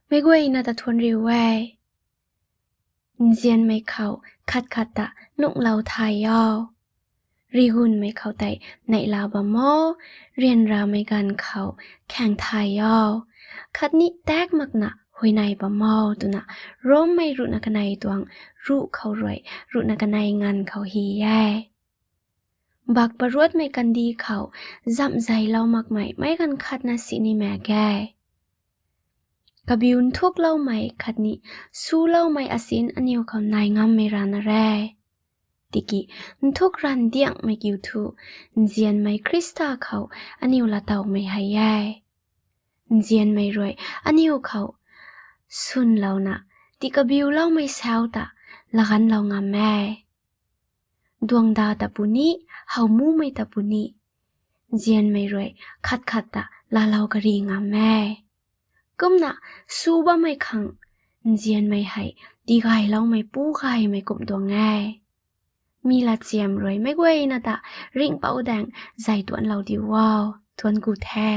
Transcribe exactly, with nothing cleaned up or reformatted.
Meic guayna ta thuanc riu e. Nzianmei khou khat khat ta lunghlou thay o. Rigunmei khou tei neihla bam o, ryanramei ganv khou khaeng thay o. Khatni tak makna huayney bam o twna Rommei ruhna kanei tuang ruh khou rui ruhna kanei nganv khou hy e. Bak paruatmei kandih khou zamh zeylou makmei meic ganv khatna sini mak ge. Kabiu nthukloumei khatni suloumei asin aniu khou nai ngammei rana re. Tiki nthuk ranv diangmei kiu thu, nzianmei Khrista khou aniu laatowmei hei e. Nzianmei rui aniu khou swnlouna, tikabiuloumei sau ta laganvlou ngam e. Duangda ta puni, howmumei ta puni, nzianmei rui khat khat ta laalou kari ngam e. Kumna su bammei khang nzianmei hei tigayloumei pu gaymei kum tuang e. Mi latchiam rui meic guayna ta ringhpouc daeng zay tuanclou diu o. Thuanc ku the.